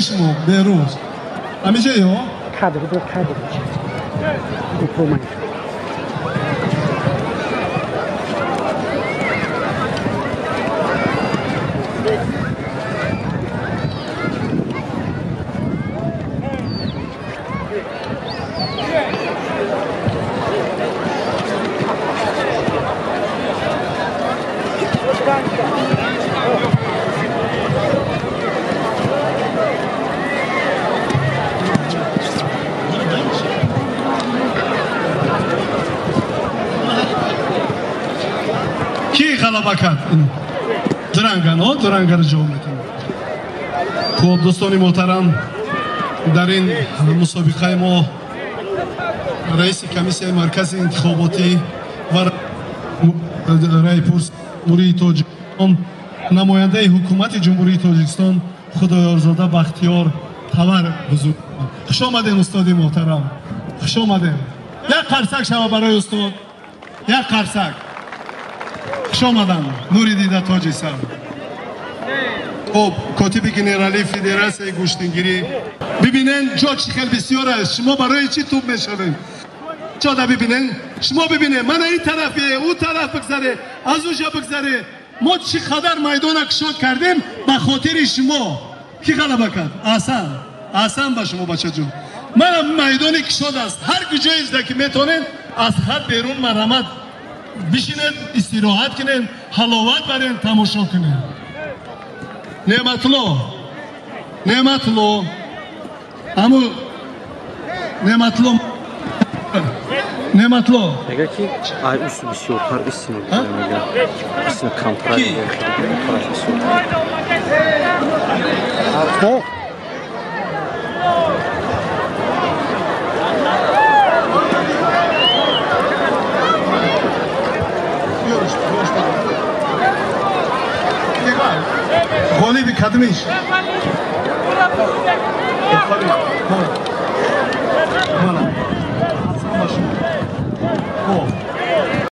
Шумо Беҳрӯз ҳамиҷа ё кадр бо кадр гопро. Ки ғалаба кард? Дурангано дурангаро ҷавоб метавонад. Хуб, дӯстони муҳтарам, дар ин мусобиқаи мо раиси комиссияи маркази интихоботӣ ва раипурс Ҷумҳурии Тоҷикистон, намояндаи ҳукумати Ҷумҳурии Тоҷикистон Худоёрзода Бахтиёр Тавар ҳузур. Хуш омадем, устоди муҳтарам, хуш омадем. Як қарсак шава барои устод, як қарсак. Хуш омадам, нури дида, тоҷи сар. Хуб, котиби генералии федератсияи гӯштингирӣ. Бибинен, ҷо чӣ хел бисёр аст. Шумо барои чӣ туб мешавем? Ҷода бибинен, шумо бибинен, мана ин тарафе, ӯ тараф бигзаре, аз уҷа бигзаре. Мо чӣ қадар майдона кушод кардем ба хотири шумо. Кӣ ғалаба кард? Аҳсан, аҳсан ба шумо, бачаҷон. Мана майдони кушод аст, ҳар куҷоеда ки метавонед, аз хат берун марҳамат бишинед, истироҳат кунед, ҳаловат барен, тамошо кунед. Неъматулло, Неъматулло, аму Неъматулло, Неъматулло. Мега ки ай усу бисёртар истина, мега истина камтар. Ки? Бисёртар. Ғолиби кадмиш?